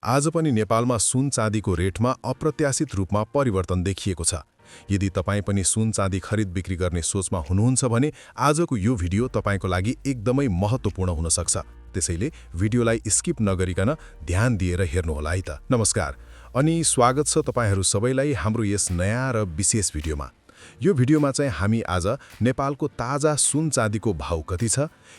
आज पनि नेपालमा सुन चाँदीको रेटमा अप्रत्याशित रूपमा परिवर्तन देखिएको छ। यदि तपाईँ पनि सुन चाँदी खरिद बिक्री गर्ने सोचमा हुनुहुन्छ भने आजको यो भिडियो तपाईँको लागि एकदमै महत्त्वपूर्ण हुन सक्छ। त्यसैले भिडियोलाई स्किप नगरिकन ध्यान दिएर हेर्नुहोला है त। नमस्कार अनि स्वागत छ तपाईहरू सबैलाई हाम्रो यस नयाँ र विशेष भिडियोमा। यो भिडियोमा चाहिँ हामी आज नेपालको ताजा सुन चाँदीको भाउ कति छ,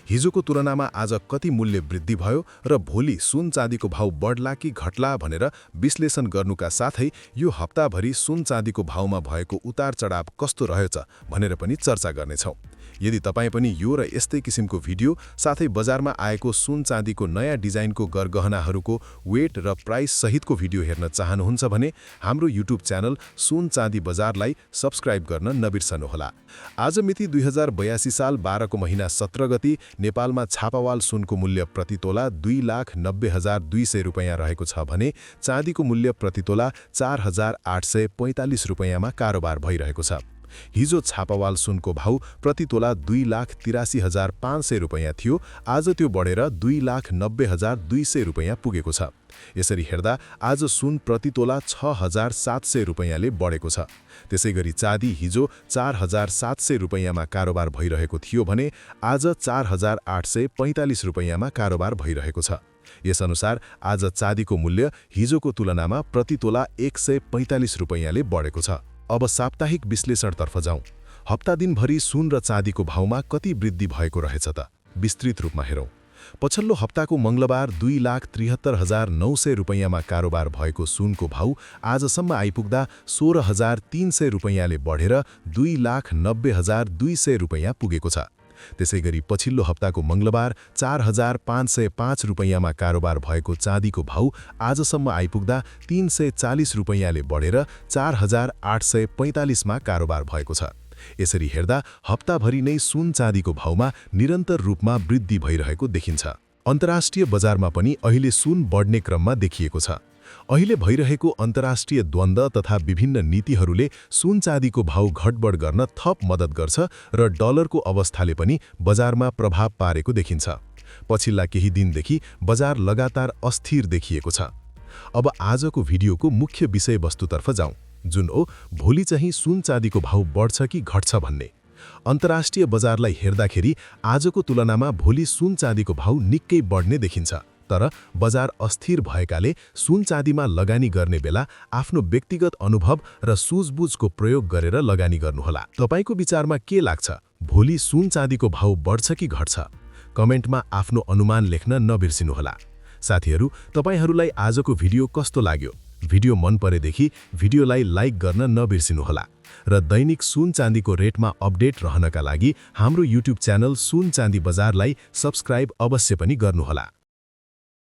हिजोको तुलनामा आज कति मूल्य वृद्धि भयो र भोलि सुन चाँदीको भाउ बढ्ला कि घट्ला भनेर विश्लेषण गर्नुका साथै यो हप्ताभरि सुन चाँदीको भाउमा भएको उतार चढाव कस्तो रहेछ भनेर पनि चर्चा गर्नेछौँ। यदि तपाईँ पनि यो र यस्तै किसिमको भिडियो साथै बजारमा आएको सुन चाँदीको नयाँ डिजाइनको गरगहनाहरूको वेट र प्राइस सहितको भिडियो हेर्न चाहनुहुन्छ भने हाम्रो युट्युब च्यानल सुन चाँदी बजारलाई सब्स्क्राइब गर्न नबिर्सनुहोला। आज मिति 2082 साल 12 को महिना 17 गति नेपालमा छापावाल सुनको मूल्य प्रति तोला 2,90,200 रुपैयाँ रहेको छ भने चाँदीको मूल्य प्रति तोला 4,845 रुपैयाँमा कारोबार भइरहेको छ। हिजो छापावाल सुनको भाउ प्रति तोला 2,83,500 रुपैयाँ थियो, आज त्यो बढेर 2,90,200 रुपैयाँ पुगेको छ। यसरी हेर्दा आज सुन प्रति तोला 6,700 रुपैयाँले बढेको छ। त्यसैगरी चाँदी हिजो 4,700 रुपैयाँमा कारोबार भइरहेको थियो भने आज 4,845 रुपैयाँमा कारोबार भइरहेको छ। यसअनुसार आज चाँदीको मूल्य हिजोको तुलनामा प्रति तोला 145 रुपैयाँले बढेको छ। अब साप्ताहिक विश्लेषणतर्फ जाउँ। हप्ता दिनभरि सुन र चाँदीको भाउमा कति वृद्धि भएको रहेछ त विस्तृत रूपमा हेरौँ। पछिल्लो हप्ताको मङ्गलबार 2,73,900 रुपैयाँमा कारोबार भएको सुनको भाउ आजसम्म आइपुग्दा 16,300 रुपैयाँले बढेर 2,90,200 रुपैयाँ पुगेको छ। त्यसैगरी पछिल्लो हप्ताको मङ्गलबार 4,505 रुपैयाँमा कारोबार भएको चाँदीको भाउ आजसम्म आइपुग्दा 340 रुपैयाँले बढेर 4,845 मा कारोबार भएको छ। यसरी हेर्दा हप्ताभरि नै सुन चाँदीको भाउमा निरन्तर रूपमा वृद्धि भइरहेको देखिन्छ। अन्तर्राष्ट्रिय बजारमा पनि अहिले सुन बढ्ने क्रममा देखिएको छ। अहिले भइरहेको अन्तर्राष्ट्रिय द्वन्द्व तथा विभिन्न नीतिहरूले सुन चाँदीको भाउ घटबढ गर्न थप मद्दत गर्छ र डलरको अवस्थाले पनि बजारमा प्रभाव पारेको देखिन्छ। पछिल्ला केही दिनदेखि बजार लगातार अस्थिर देखिएको छ। अब आजको भिडियोको मुख्य विषयवस्तुतर्फ जाउँ, जुन हो भोलि चाहिँ सुन चाँदीको भाउ बढ्छ कि घट्छ भन्ने। अन्तर्राष्ट्रिय बजारलाई हेर्दाखेरि आजको तुलनामा भोलि सुन चाँदीको भाउ निकै बढ्ने देखिन्छ। तर बजार अस्थिर भएकाले सुन चाँदीमा लगानी गर्ने बेला आफ्नो व्यक्तिगत अनुभव र सुझबुझको प्रयोग गरेर लगानी गर्नुहोला। तपाईको विचारमा के लाग्छ, भोलि सुन चाँदीको भाउ बढ्छ कि घट्छ? कमेन्टमा आफ्नो अनुमान लेख्न नबिर्सिनुहोला। साथीहरू, तपाईहरूलाई आजको भिडियो कस्तो लाग्यो? भिडियो मन परेदेखि भिडियोलाई लाइक गर्न नबिर्सिनुहोला र दैनिक सुन चाँदीको रेटमा अपडेट रहनका लागि हाम्रो युट्युब च्यानल सुन चाँदी बजारलाई सब्स्क्राइब अवश्य पनि गर्नुहोला।